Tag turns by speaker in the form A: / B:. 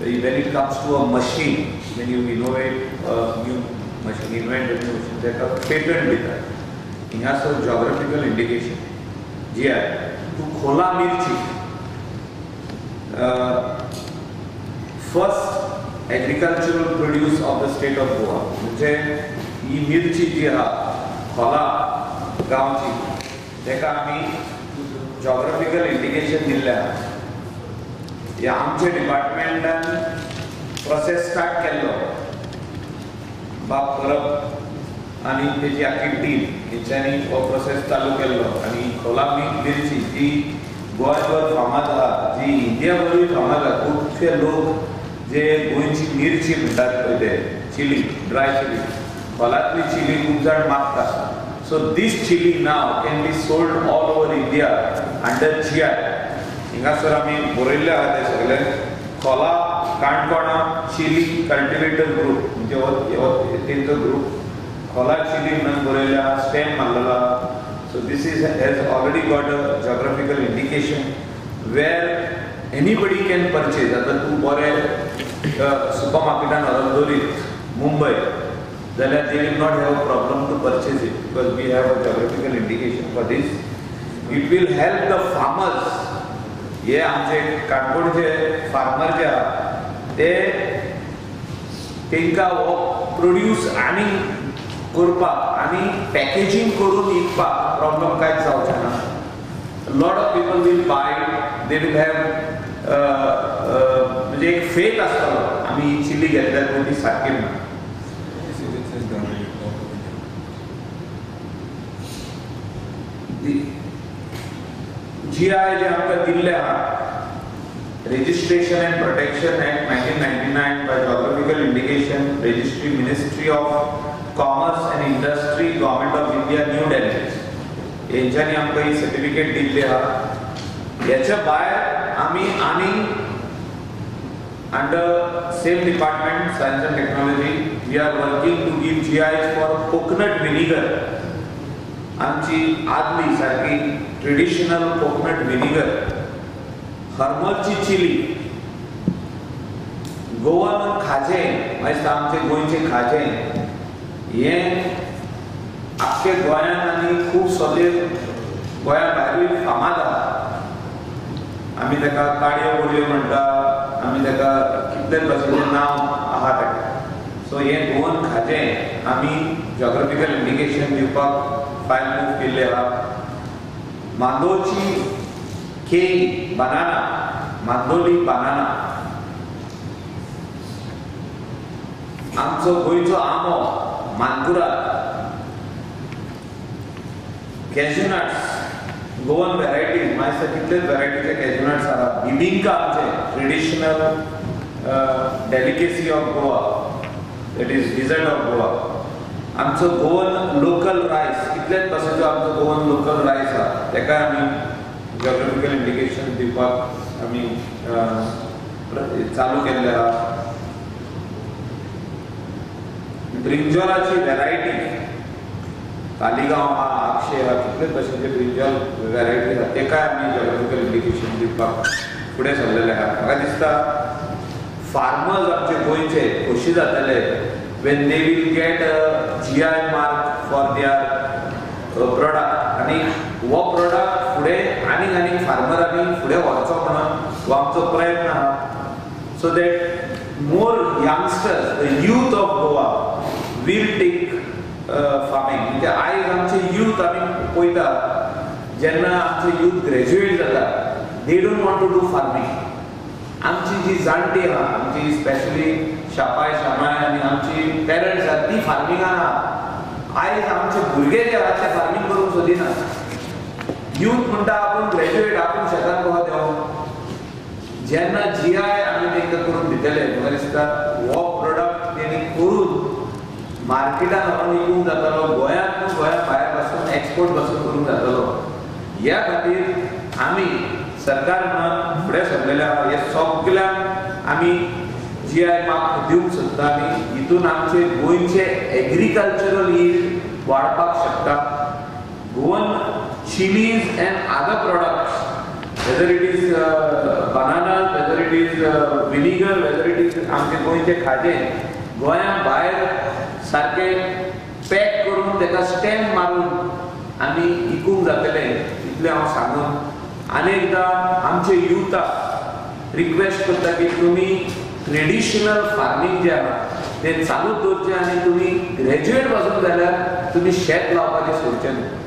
A: When it comes to a machine, when you innovate a new machine, invent a new machine, ताका patent दितात. हिंगासर geographical indication जी I तूं खोला मिरची first agricultural produce of the state of Goa, म्हणजे ही मिरची जी आहा खोला गांवची ताका आमी जॉग्राफिकल इंडिकेशन दिल्लें आहा. हे आमच्या डिपार्टमेंटान प्रोसेस स्टार्ट केल्लो, बाब परब आनी तेजी आख्खी टीम हेंच्यांनी हो प्रोसेस चालू केल्लो. आनी खोला मिरची जी गोंयभर फामाद आहा, जी इंडियाभरूय फामाद आहा, खुबशे लोक जे गोंयची मिरची म्हणटात पळय ते चिली, ड्राय चिली, खोलांतली चिली खूब जाण मागता. So this chilli now can be sold all over India under GI. हिंगासर आमी बरयल्लें आहा तें सगळें, खोला काणकोणा चिली कल्टिवेटर ग्रूप, म्हणजे हो तेंचो ग्रूप खोला चिली म्हणून बरयल्लें आहा, स्टॅम्प मारलेलो आहा. So this is has already got a geographical indication where anybody can purchase. आतां तूं बरें सुपर मार्केटान व्हरून दवरीत मुंबय जाल्यार they will not have a problem to purchase it because we have a geographical indication for this. It will help the farmers. हे आमचे काणकोणचे farmer जे आहा ते तेंकां हो प्रोड्यूस आनी करपाक आनी पॅकेजींग करून विकपाक प्रॉब्लम कांयच जावचें ना. Lot of people will buy, they will have म्हणजे एक फेथ आसतलो आमी ही चिली घेतल्यार पळय ती सारकी म्हणून. जी आय जे आमकां दिल्लें आहा, Registration and Protection Act 1999 by Geographical Indication Registry, Ministry of Commerce and Industry, Government of India, New Delhi, हेंच्यांनी आमकां ही सर्टिफिकेट दिल्ली आहा. हेच्या भायर आमी आनी under same department science and technology we are working to give GIs for coconut vinegar. आमची आदली सारकी traditional coconut vinegar, हरमलची chilli, Goan खाजें, मागीर आमचें गोंयचें खाजें हें आख्खे गोंयांत आनी खूब सगळे गोंया भायरूय फामाद आहा. आमी ताका काडयो बोडयो म्हणटा, आमी ताका कितले भाशेचें नांव आहा ताका. सो हें गोवन खाजें आमी जॉग्राफिकल इंडिकेशन दिवपाक फायल मूव केल्लें आहा. मांदोळची केळी बनाना, मांदोली बनाना, आमचो गोंयचो आंबो Mankurad, cashew nuts Goan varieties, मागीर कितलेच व्हेरायटीचे कॅज्यू नट्स आहा. बिबिंका आमचे traditional delicacy of Goa, that is dessert of Goa. आमचो गोवन लोकल रायस, कितलेच भाशेचो आमचो गोवन लोकल रायस आहा, ताका आमी जॉग्राफिकल इंडिकेशन दिवपाक आमी चालू केल्लें आहा. ब्रिंजॉलाची व्हेरायटी तालिगांव आहा, आगशे आहा, कितलेच भाशेचे ब्रिंजॉल व्हेरायटी आहा, ताकाय आमी जॉग्राफिकल इंडिकेशन दिवपाक फुडें सरलेलें आहा. म्हाका दिसता फार्मर्स आमचे गोंयचे खोशी जातले when they will get a GI mark for their product. आनी हो प्रोडक्ट फुडें आनीक आनीक फार्मरांनी फुडें व्हरचो म्हणून हो आमचो प्रयत्न आहा, so that more youngsters, the youth of Goa will take farming. म्हणजे आयज आमचे यूथ आमी पळयता जेन्ना आमचे यूथ ग्रॅज्युएट जाता they don't want to do farming. आमची जी जाणटी आहा, आमची स्पेशली शापाय शामाय आनी आमची पेरंट्स आहा ती फार्मिंगान आहा. आयज आमचे भुरगे जे आहा ते फार्मींग करूंक सोदिना. यूथ म्हणटा आपूण ग्रॅज्युएट, आपूण शेतान कसो देंवो. जेन्ना जी आय आमी तांकां करून दितले म्हाका दिसता हो प्रोडक्ट तेणी करून मार्केटान व्हरून विकूंक जातलो, गोंयांत न्हू गोंया भायर पासून एक्सपोर्ट पासून करूंक जातलो. ह्या खातीर आमी सरकार म्हणून फुडें सरलेले आहा. हे सगल्यांक आमी जी आय मार्क दिवंक सोदता आनी हितून आमचे गोंयचे एग्रीकल्चरल यील्ड वाडपाक शकता. Goan chillies and other products Whether it is banana, whether it is vinegar, whether it is आमचें गोंयचें खाजें गोंया भायर सारकें पॅक करून ताका स्टॅम्प मारून आमी विकूंक जातलें इतलें हांव सांगून आनी एकदां आमचे युथाक रिक्वेस्ट करता की तुमी ट्रेडिशनल फार्मींग जें आहा तें चालूच दवरचें आनी तुमी ग्रॅज्युएट पासून जाल्यार तुमी शेत लावपाचें सोडचें न्हू.